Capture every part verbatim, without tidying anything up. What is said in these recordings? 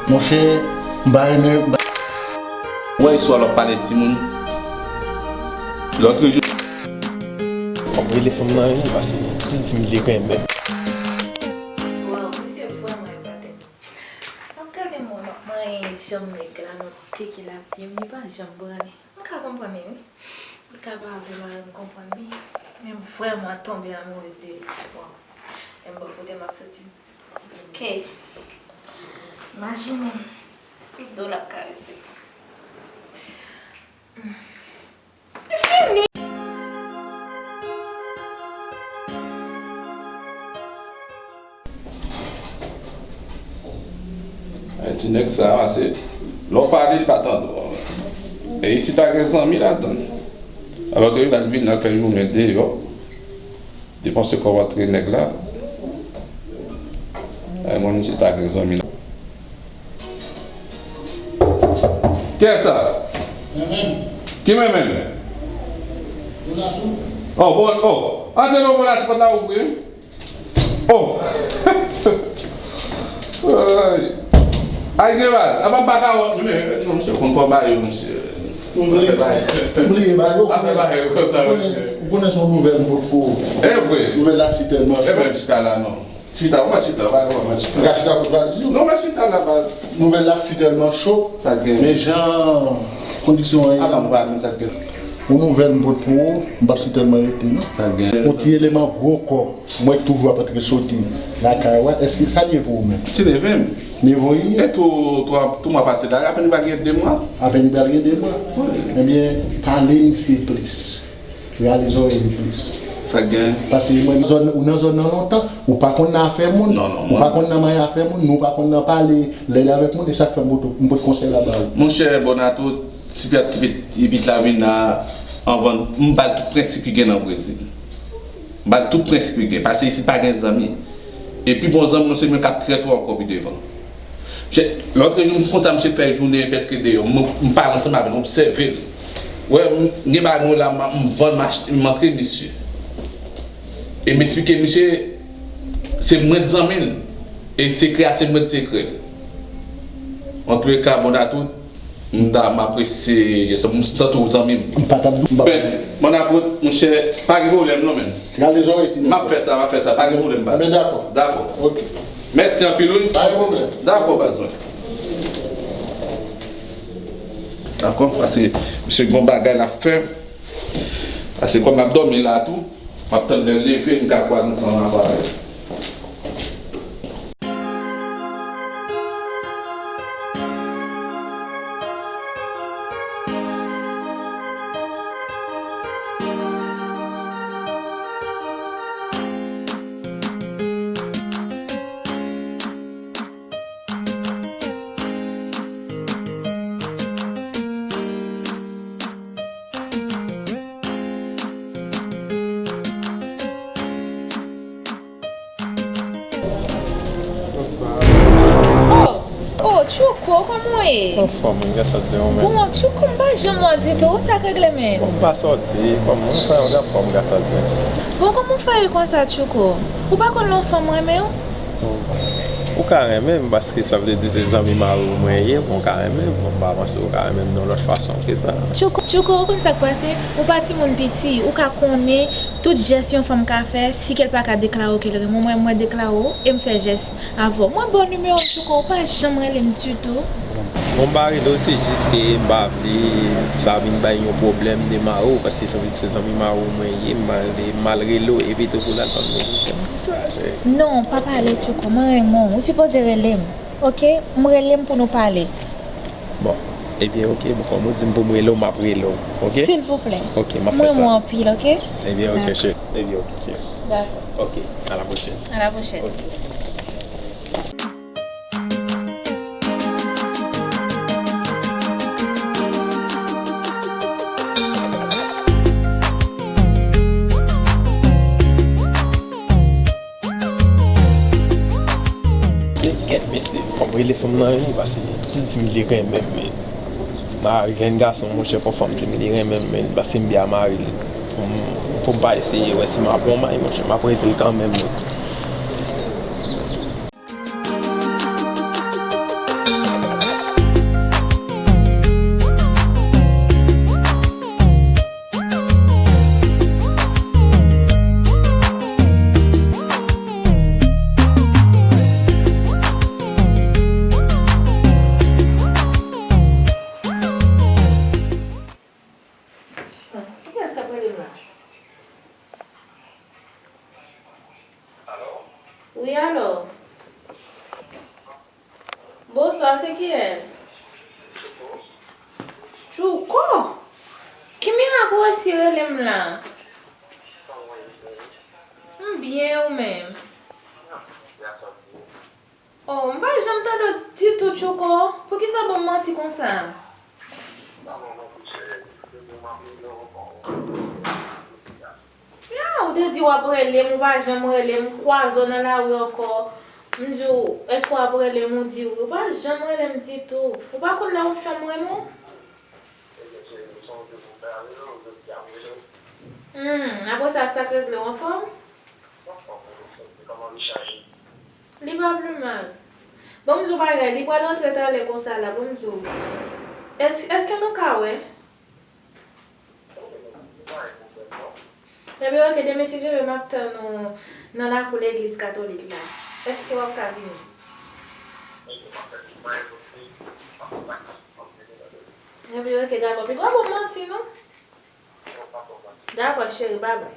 Monchè, m pa renmen, m pa... Wè, istwa lòt pale timoun. Lòt jou. Fò m rele fanm nan, wi, paske li di m li renmen m. Waw, misye vrèman epaten. M ap gade mwen, m ap manyen janm nèg la, m ap teke lavi m, li pa janm branle. M ka konprann li, wi. Li ka pa vle mari m konprann li, men m vrèman tonbe amourez de li. Waw. E m bò kote m ap santi m. Ok. Imajine m sou do l ap karese. Li fini. Ti nèg sa a, se lè w pale, li pa tande w. E isit pa gen zanmi ladan l. Alò ke li pral vin la fè jounen deyò. Depanse kòb antre nèg la. Ay, mwen, misye ta gen zanmi la. Kiyès sa? Mwen menm. Ki mwen menm? Donato. Oh, bon, oh. Antre non, Donato, pòt la ouvri. Oh. Ay. Ay, gen baz. Apa m pa ka wè. Men, men, men, misye konn kòb a yo, misye. M bliye, m bliye ba yo. Ou konnen, ou konnen se yon nouvèl m pot pou ou. E vre. Nouvèl la si tèlman cho. E ben, chita la, non. Chita, ou pa chita, ou pa, ou pa chita. M ka chita kot valiz yo? Non, men chita la, baz. Nouvèl la si tèlman cho. Sa gen. Men jan kondisyon an ye. Apa m pa menm sa gen. Yon nouvèl m pot pou ou, m p ap si tèlman rete, non. Sa gen. Yon ti eleman gwo kò. Mwen k toujou ap antre soti lakay ou a, èske sa l ye pou ou menm? Ti neve m. Neve w ye? E tou, twa, tou mwa pase la, apèn li pral gen de mwa. Apèn li pral gen de mwa? Wi. Ebyen, pale misye plis. Rale zòrèy li plis. Sa k gen? Paske mwen, zòn, ou nan zòn nan lontan, ou pa konn nan afè moun. Non, non, ou pa konn nan manyen afè moun, nou pa konn nan pale lèd avèk moun, e sa k fè m pot, m pot konsèy la ba ou. Monchè, bon, a tout, si pèt, pèt, pèt la vin la, anvan, m ba l tout prensip ki gen nan Brezil. M ba l tout prensip li gen. Paske isit pa gen zanmi. E pi bon zanmi nou se moun k ap trete w ankò pi devan. Lòt jou, konsa, misye fè jounen prèske deyò. M, m pale ansanm avè l, m obsève l. Wè, m gen bagay mwen la, m, m vann, m achte, m antre misye. E m eksplike misye, se mwen k zanmi l. E sekrè a, se mwen k sekrè l. Antouka, bon, a tout. M ta, m apresye jès la. M santi w zanmi m. M pa t ap di w, m pa... Ben, mon apot, monchè, pa gen pwoblèm non, men. Rale zòrèy, ti nèg. M ap fè sa, m ap fè sa. Pa gen pwoblèm, baz. Men dakò. Dakò. Ok. Mèsi anpil, wi. Pa gen pwoblèm. Dakò, baz. Dakò, paske misye gon bagay l ap fè. Paske kòm l ap dòmi la tou, m ap tann lè l leve, m ka kwaze ansanm avè l. Bonswa. Oh, oh, Tchouko, kòman w ye? Anfòm, wi, grasa Dye, ou menm? Bon, Tchouko, m pa janm wè w ditou, sa k regle menm? Bon, m pa sòti, kòm, m fè yon anfòm, grasa Dye. Bon, kòman w fè ye konsa, Tchouko? Ou pa konn lè yon fanm renmen w? Ou ka renmen m, paske sa vle di se zanmi mari w mwen ye, bon, ou ka renmen m, bon, m pa panse ou ka renmen m nan yon lòt fason ke sa. Tchouko, Tchouko, ou konn sa k pase? Ou pa timoun piti, ou ka konnen tout jès yon fanm ka fè, si ke l pa ka deklare w ke l renmen w, mwen, mwen deklare w, e m fè jès avè w. Mwen ba w nimewo m, Tchouko, ou pa janm rele m ditou. Bon, m pa rele w, se jis ke m pa vle sa vin bay yon pwoblèm de mari w, paske sa vle di se zanmi mari w mwen ye, m pa vle mal rele w, epi tou pou l al ban m yon pwoblèm. Sa, cheri. Non, pa pale, Tchouko, mwen renmen w, ou sipoze rele m, ok? M rele m pou nou pale. Bon, ebyen, ok, bon, kòm ou di m pou m rele w, m ap rele w, ok? Silvouplè. Ok, m ap fè sa. Mwen renmen w anpil, ok? Ebyen, ok, cheri. Ebyen, ok, cheri. Dakò. Ok, à la prochaine. À la prochaine. Ok. Se kèt mesye, fò m rele fanm nan wi, paske li di m li renmen m, men mari jèn gason, monchè, pou fanm di m li renmen m, men paske m byen mari l. Pou m, pou m pa eseye wè si m ap pran may, monchè, m ap rele l kanmenm, men. Sa se kiyès? Tchouko? Ki mirak ou resi rele m la? M byen, ou menm? Oh, m pa janm tande w ditou, Tchouko. Poukisa w ban m manti konsa? Ya, ou te di w ap rele m, ou pa janm rele m, m kwaze w nan lari ankò. M di w, èske w ap rele m, ou di wi. Ou pa janm rele m ditou. Ou pa konn lè yon fanm rele w? Hmm, apre sa, sa k regle w anfòm? Li pa pli mal. Ban m di w bagay, li pral rantre talè konsa la, ban m di w. Èske, èske nou ka wè? Ebyen, oke, demen si Dye vle, m ap tann ou nan lakou legliz katolik la. Èske w ap ka vini? Ebyen, oke, dakò. Pi pa bon manti, non? Dakò, cheri, babay.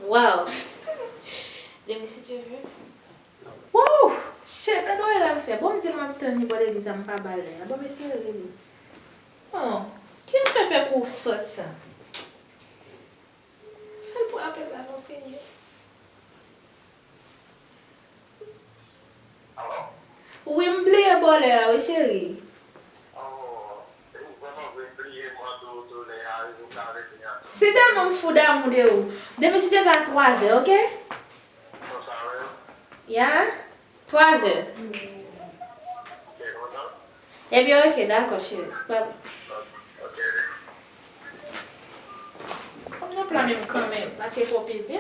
Wow! Demen si Dye vle. Wow! Cheri, gade yon erè m fè. Bon, m di l m ap tann li bò legliz la, m pa ba l lè a. Bon, mesye, rele li. Oh, ki m fè fè kou sòt sa? Fè l pran apèl la non, Senyè. Wi, m bliye bò lè a, wi, cheri. Si tèlman m fou damou de ou. Demen si Dye vle a twa zè, oke? Ya? Twa zè. Ebyen, oke, dakò, cheri. Babay. Kòm nan plan menm kanmenm, paske fò peze.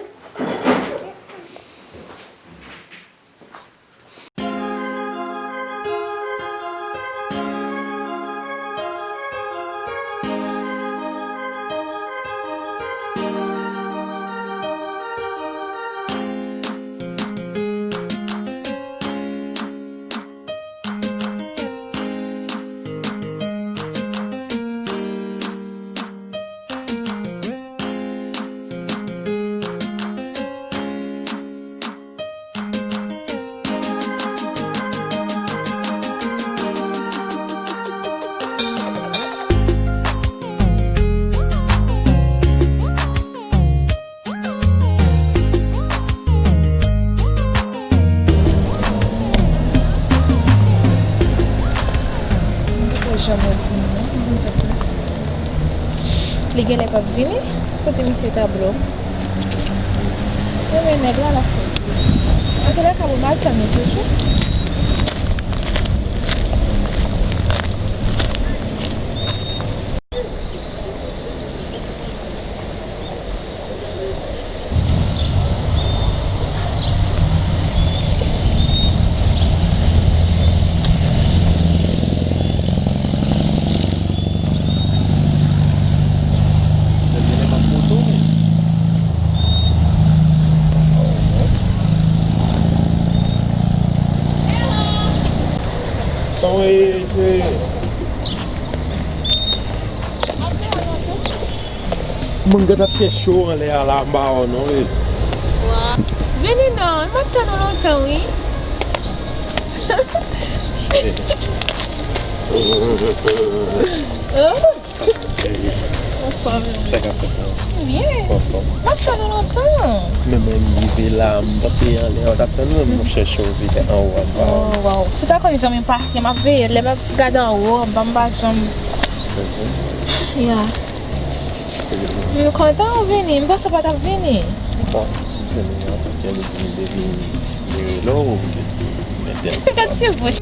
Li poko janm ap vini non, m konn sa k fè. Li genlè p ap vini? Kote misye ta blo? Mwen men nèg la l ap fè. Antoulèka, bon, m al tann li toujou. Sa w ye, cheri? Moun gentan fè cho anlè a la, m pa wè w non, wi. Vini non, m ap tann ou lontan, wi. Anfòm. Sa k ap fèt la? Byen. Anfòm. M ap tann ou lontan. Men mwen m rive la, m panse anlè a w t ap tann mwen, m ap chèche w vin anwo a, m pa wè w. Oh, wow. Si w ta konn jan mwen pase, m ap veye, lè m ap gade anwo, m pa, m pa janm. Ya. M kontan ou vini, m panse w pa t ap vini. Bon, m vini an, paske m di m te vin, m te rele w, m te di m mete. Gad ti bouch.